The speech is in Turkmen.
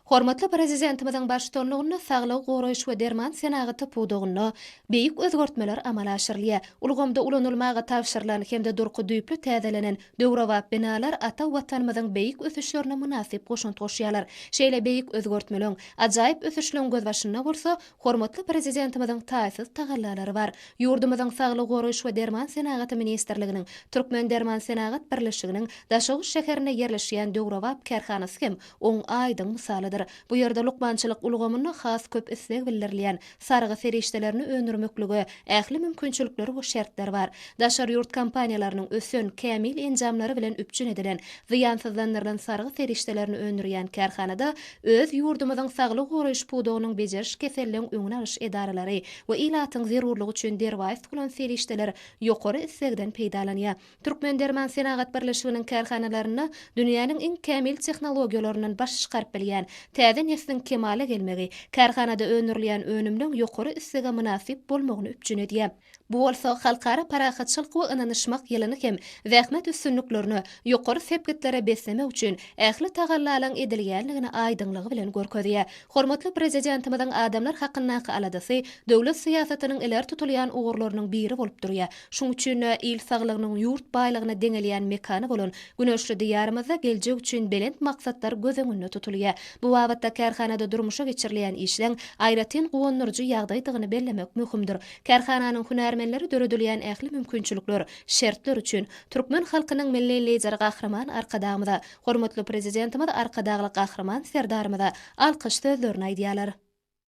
Hormatly Prezidentimiziň baştutanlygynda saglygy goraýyş we derman senagaty pudagynda beýik özgertmeler amala aşyrylýar. Ulgamda ulanylmaga tabşyrylan hem-de durky düýpli täzelenen döwrebap binalar ata Watanymyzyň beýik ösüşlerine mynasyp goşant goşýarlar. Şeýle beýik özgertmeleň, ajaýyp ösüşleň gözbaşynda bolsa hormatly Prezidentimiziň taýsyz tagallalary bar. Ýurdumyzyň Saglygy goraýyş we derman senagaty ministrliginiň Türkmendermansenagat birleşiginiň Daşoguz şäherinde ýerleşýän döwrebap kärhanasy hem oň aýdyň mysalydyr. Bu ýerde lukmançylyk ulgamynda has köp isleg bildirilýän sargy serişdelerini öndürmeklige ähli mümkinçilikler we şertler bar. Daşary ýurt kompaniýalarynyň ösen, kämil enjamlary bilen üpjün edilen, zyýansyzlandyrylan sargy serişdelerini öndürýän kärhanada öz ýurdumyzyň saglygy goraýyş pudagynyň bejeriş keselleň öňüni alyş edaralary we ilatyň zerurlygy üçin derwaýys bolan serişdeler ýokary islegden peýdalanýar. Türkmendermansenagat birleşiginiň kärhanalarynda dünýäniň iň kämil tehnologiýalaryndan baş çykaryp bilýän täze nesliň kemala gelmegi kärhanada öndürilýän önümleň ýokary islege mynasyp bolmagyny üpjün edýär. Bu bolsa Halkara parahatçylyk we ynanyşmak ýylyny hem zähmet üstünliklerine, ýokary sepgitlere beslemek üçin ähli tagallalaň edilýändigini aýdyňlygy bilen görkezýär. Hormatly Prezidentimiziň adamlar hakyndaky aladasy döwlet syýasatynyň ileri tutulýan ugurlarynyň biri bolup durýar. Şuň üçin-de, il saglygynyň ýurt baýlygyna deňelýän mekany bolan güneşli Diýarymyzda geljek üçin belent maksatlar göz öňünde tutulýar. Bu babatda kärhanada durmuşa geçirilýän işleň aýratyn guwandyryjy ýagdaýdygyny bellemek möhümdir. Kärhananyň hünärmenleri döredilýän ähli mümkinçilikler, şertler üçin türkmen halkynyň Milli Lideri Gahryman Arkadagymyza, hormatly Prezidentimiz Arkadagly Gahryman Serdarymyza alkyş sözlerini aýdýarlar.